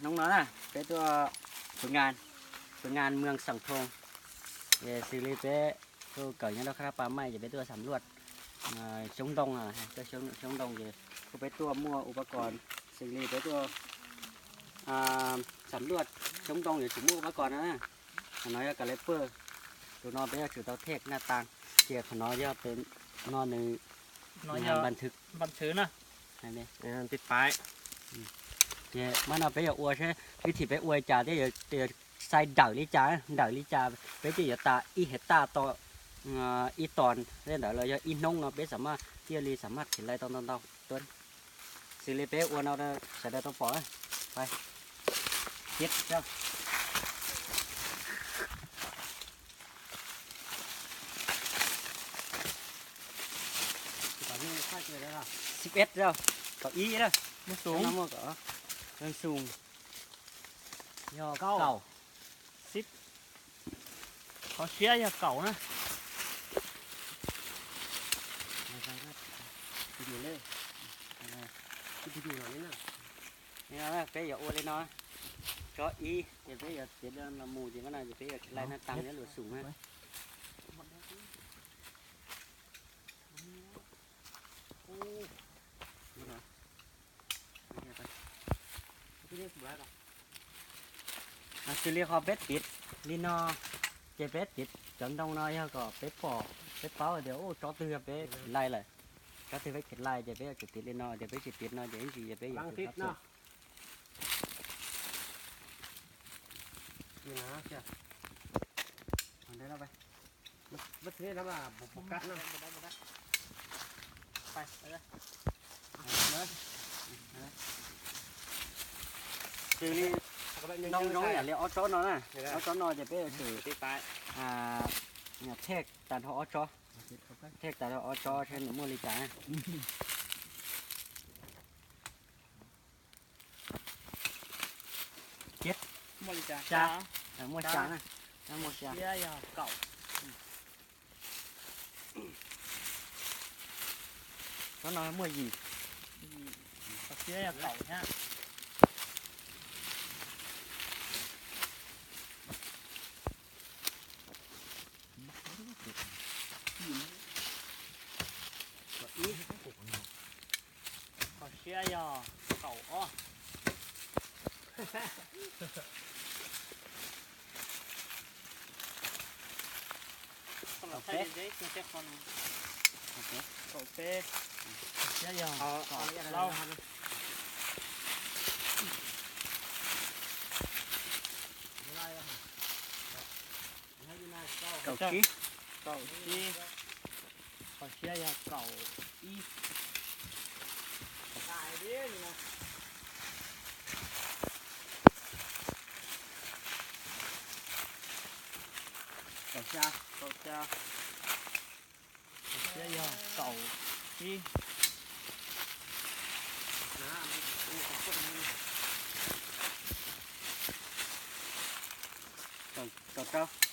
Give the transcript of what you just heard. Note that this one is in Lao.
ນ້ອງໆນະ ໄປຕົວະຝຶກງານ ຝຶກງານເມືອງສັງທົງ ເອີ ຊິລິເປ ໂຕເກົ່າຍັງດອກຄະນະປ່າໄມ້ ຈະໄປຕົວະສຳຫຼວດ ເອີ ຊົງດົງ ອາ ຕົວະຊົງ ຊົງດົງຢູ່ ຄືໄປຕົວະມົ້ວອຸປະກອນ ຊິລິໄປຕົວະ ອາ ສຳຫຼວດຊົງດົງຢູ່ ສົມມຸດອຸປະກອນນະ ຂະນ້ອຍກໍເລເປີ ໂຕນ້ອຍໄປເອົາຖືເຕົາແທກໜ້າຕ່າງ ເຈຂະນ້ອຍເປັນນອນໃນ ນ້ອຍ ງານບັນທຶກ ບັນທຶກນະ ໃຫ້ແມ່ ເອີ ຕິດປ້າຍ ເຈ ມັນເອົາໄປຢາກອວດໃຊ່ ວິທີໄປອວດຈາເດ ຢ່າ ຢ່າໃສ່ດາວລິຈາ ດາວລິຈາ ໄປຕິຢາຕາ ອີເຮຕາ ຕໍ່ ເອີ ອີຕອນ ເລື່ອງໃດລະ ອີນົງເນາະ ໄປສາມາດທີ່ລີສາມາດເຂັນໄລ່ຕ້ອງໆ ຕົ້ນ ຊິເລເປອວນເອົາເດີ ສະເດີຕົວປອ ໄປ ເຈັດເຈົ້າ ສິບເອັດເຈົ້າ ເກົ້າອີເດີ ມັນສູງ ເງິນສູງ ຍໍເກົ້າ ເກົ້າ ສິບ ຂໍເຊຍຢ່າເກົ້ານະ ໄປເລີຍ ໄປເລີຍ ໄປເລີຍ ນີ້ນະ ເປຢ່າໂອເລີຍເນາະ ເຈາະອີ ຢ່າເປຢ່າເຈັດເລື່ອງລະໝູ່ ທີ່ມັນນະ ຢ່າເປຢ່າໄລ່ໜ້າຕ່າງ ຢ່າຫຼວດສູງນະ ໂອ້ ອາ ຊິເລຂໍເບັດຕິດລີເນາະ ເຈເບັດຕິດຈອນດອງເນາະ ແລ້ວກໍເປັດປໍ ເປັດເປົ້າ ດຽວ ໂອ້ ເຈາະຕື່ເປັດໄລ່ເລີຍ ເຈາະຕື່ເປັດເຂັດໄລ່ ເຈເປັດເອົາຈຸດຕິດລີເນາະ ດຽວເປັດຊິຕິດເນາະ ດຽວຊິເປັດ ກຳລັງຕິດເນາະ ນີ້ນະ ເຊຍ ເອົາໄດ້ແລ້ວໄປ ມັນ ມັນຊິໄດ້ນຳວ່າບໍ່ ບໍ່ກັດນະ ບໍ່ໄດ້ ບໍ່ໄດ້ ໄປ ໄປເລີຍ ເອົາເລີຍ ຄືນີ້ ນ້ອງໆ ຢ່າເລີຍ ອອໂຕເນາະນະ ອອໂຕເນາະ ຈະເປັນຄືຕິດປ້າຍ ອາ ແທກຕານເຮົາອອໂຕ ແທກຕານເຮົາອອໂຕ ເຊັ່ນມື້ລີຈານະ ເຈັດ ໝົດເລີຍຈ້າ ຈ້າ ເອີ ໝົດຈ້ານະ ໝົດຈ້າ ເຊຍເກົ້າ ຕອນນັ້ນໝົດຢີ່ ເຊຍເກົ້າແທ້ ຂໍເຊຍຢ່າເກົ້າອໍ ເກົ້າເປ ເກົ້າເປ ເຊຍຢ່າເກົ້າ ເກົ້າ ເກົ້າສີ່ ເກົ້າສີ່ ຂໍເຊຍຢ່າເກົ້າອີ ຕາຍເດ້ນີ້ນະ ເກົ້າຊາ ເກົ້າຊາ ເຊຍຢ່າເກົ້າສີ່ ເກົ້າ ເກົ້າເກົ້າ